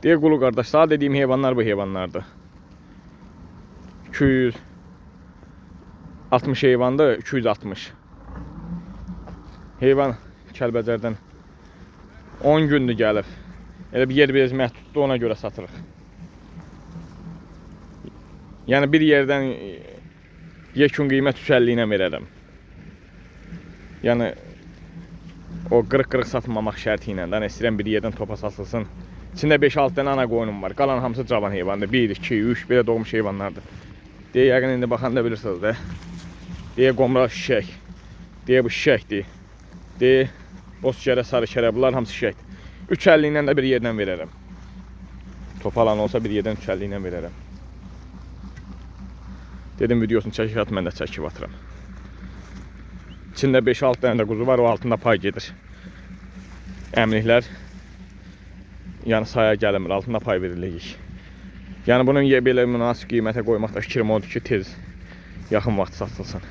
Deyə qulu qardaş, sağ dediyim heyvanlar bu heyvanlardır. 260 heyvandır, 260. Heyvan Kəlbəcərdən 10 gündür gəlib. Elə bir yer biraz məhduddur, ona görə satırıq. Yəni bir yerdən yekun qiymət 350 ilə verərəm. Yəni o qırıq-qırıq satmamaq şərti ilə də yəni istəyirəm bir yerdən topa satılsın. İçində 5-6 dənə ana qoyunum var. Qalan hamısı cavan heyvandır. 1, 2, 3 belə doğmuş heyvanlardır. Deyə yəqin indi baxanda bilirsiniz də. Deyə qomra şişək. Deyə bu şişəkdir. Deyə boz kərə, sarı kərə bunlar hamısı şişəkdir. 3.50 ilə də bir yerdən verərəm. Topa alan olsa bir yerdən 3.50 ilə verərəm. Dedim videosunu çəkib at, mən də çəkib atıram. İçində 5-6 dənə də quzu var, o altında pay gedir. Əmliklər yəni saya gəlmir, altında pay veririk. Yəni bunun belə münasib qiymətə qoymaq da fikrim odur ki, tez yaxın vaxt satılsın.